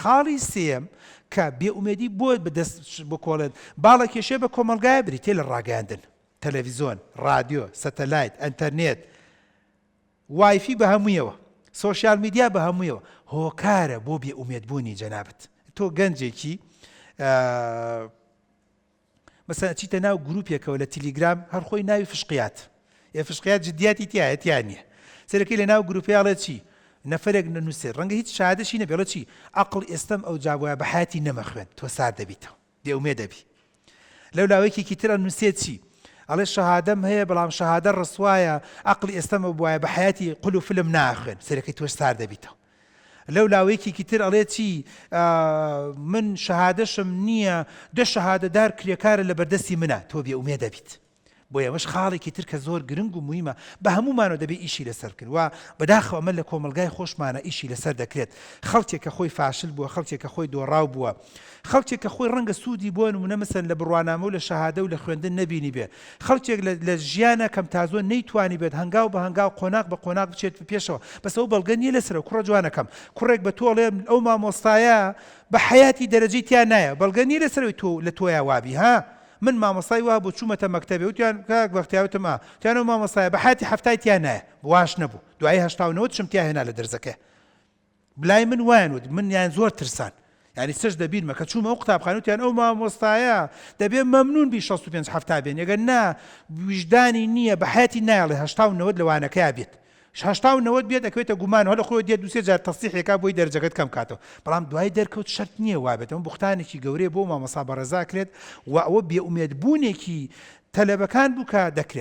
خاڵی سێیەم کە بێئومێدی بۆ بەدەست بکۆڵێت باڵەکێشێ بە کۆمەڵگایە بریتیە لە ڕاگەیاندن، تەلەڤیزۆن، ڕادیۆ، سەتەلایت، ئەنتەرنێت، وایفی بە هەموویەوە، سۆشیال میدیا بە هەموویەوە هۆکارە بۆ بێئومێدبوونی جەنابت. تۆ گەنجێکی مەسەلەن ئەچیتە ناو گروپێکەوە لە تیلیگرام هەر خۆی ناوی فشقیات ئێ فشقیات جدیاتی تیایە تیا نییە سەرەکەی لە ناو گروپێ ئەڵێ چی نەفەرێک نەنووسێ ڕەنگە هیچ شادەشی نەبێ ئەڵێ چی عەقڵ ئێستەم ئەو جابوایە بە حەیاتی نەمەخوێند تۆ سارد دەبیتەوە بێ ئومێد دەبی لەو لاوەیەکێکی تر ئەنووسێ چی ئەڵێ شەهادەم هەیە بەڵام شەهادە ڕسوایە عەقڵی ئێستەمە بوایە بە حەیاتی قول و فلم ناخوێن سەرەکەی تۆش سارد دەبیتەوە لەو لاوە یەکێکی تر ئەڵێ چی من شەهادەشم نییە دە شەهادەدار کرێکارە لە بەردەستی منە تۆ بێ ئومێد دەبیت بۆیە ئەمەش خاڵێکی تر کە زۆر گرنگ و مویمە بە هەموومانەوە دەبێ ئیشی لەسەر بکەین و بەداخەوە ئەمە لە کۆمەڵگای خۆشمانە ئیشی لەسەر دەکرێت خەڵکێک کە خۆی فاشل بووە خەڵکێک کە خۆی دۆڕاو بووە خەڵکێک کە خۆی ڕەنگە سوودی بۆ نموونە مەسەن لە بڕوانامە و لە شەهادە و لە خوێندن نەبینیبێ، خەڵکێک لە لە ژیانا کەم تا زۆر نەیتوانیبێت هەنگاو بە هەنگاو قۆناغ بە قۆناغ بچێت پێشەوە، بەس ئەوە بەڵگە نییە لەسەرەوە کوڕە جوانەکەم کوڕێک بە تۆ ئەڵێ ئەو مامۆستایە بە حەیاتی دەرەجەی تیا نایە بەڵگە نییە لەسەرەوەی تۆ لە تۆیا وابی ها من مامۆستای وا بوو چوومەتە مەکتەبێ وتیان کاک بەختیار وتم ئا وتیان ئەو مامۆستایە بە حەیاتی حەفتای تیا نایە واش نەبوو دوایی هەشتا و نەوەد شم تیا هێنا لە دەرزەکەیا لای من وایان وت منیان زۆر ترسان یانی سەش دەبینمە کە چوومە ئەو قوتابخانە وتیان ئەو مامۆستایە دەبێ مەمنون بی 65 حەفتا بێنی ئەگەر نا ویژدانی نییە بە حەیاتی نایەڵێ هەشتا و نەوەد لە وانەکەیا بێت هەشتا و نەوەد بێت ئەکەوێتە گومان هەر لە خۆی دێت دوو سێ جار تەسیحێکا بۆی دەرجەکەت کەم کاتەوە بەڵام دوای دەرکەوت شەرت نییە وابێت ئەمە بوختانێکی گەورەیە بۆ مامۆستا بەڕێزا کرێت و ئەوە بێئومێد بوونێکی تەلەبەکان بوو کە دەکرێت.